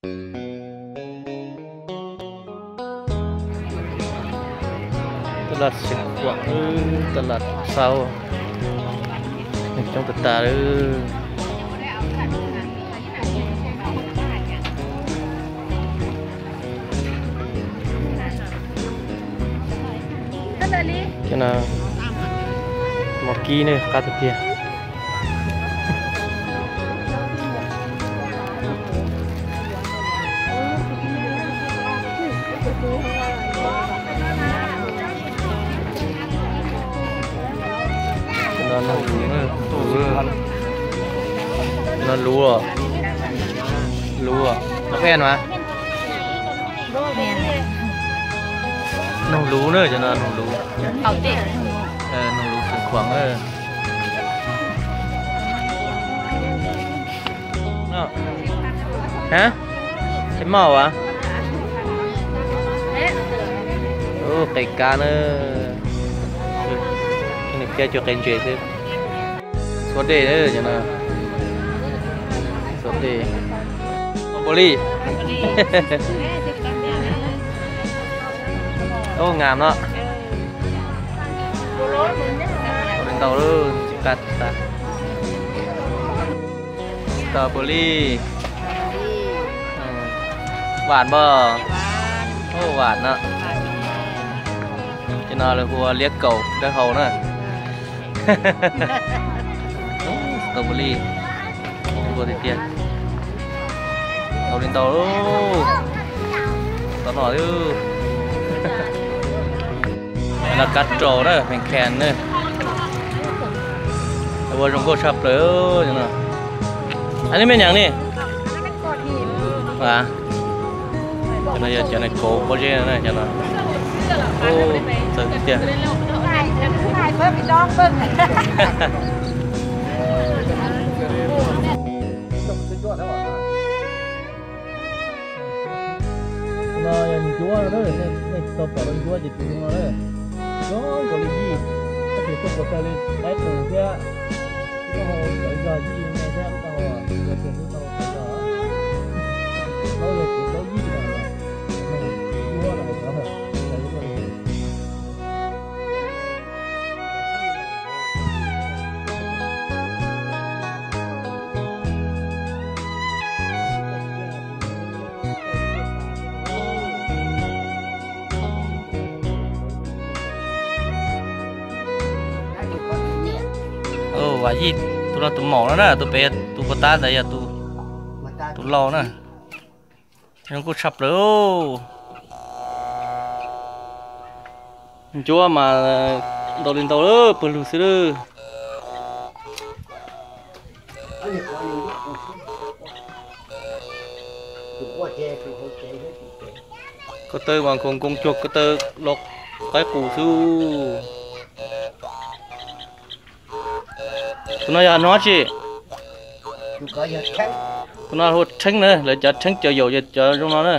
Taj laj Xeev Khuam, taj laj Xauv, neeg coob tag tag li. Cov no mos kib ne, qab tiag tiag. Cov no noog luv, luv, no luv, luv, no qab no. Noog luv na, cov no noog luv. Noog luv Xeev Khuam na. Ha? Tej moj as? Qe kab na. Nws phiab cuag qe ntses xwb. Xuav dej, cov no xuav dej. Npau li. Ub, ngam no. Ntau lawm, tsis qab tas. Strawberry. Vam npog. Ub, vam no. Cov no lawv hu ua liab kaum dawb hau na. Strawberry. Ntau tiag tiag. Ntau li ntau. Tau no. Laj kab rau na, pheej khen na. Ua zoo nkauj tshaj plaws no. Anw nej mej nyaam ne? Cov no yog cov neeg kauv pob zeb no, cov no. Txawv tiag. No yog ncuab no, nej tsis tau pom lub ncuab ces tus no na. Zoo nkaus li yij, tab sis tuaj puas tag li qaib qus thiab. Lub taub hau tawv zog yij me thiab lub taub hau, yog tias lub taub hau tawv zog, plaub yog kev plaub yij no, ncuab no. Vam yij, tus no tus maum no na, tus pem, tus puag ta ntawd yog tus laus na. Zoo nkauj tshaj plaws. Ncuab mas ntau li ntau lawm, pawg lug xwb lawm. Ko taw mas nkoos nkoos cuag ko taw los qaib qus xwb. Tus no yog hnov tsi? Tus no hu rheeb na, lawv cov rheeb cov yaum yog cov zoo no na.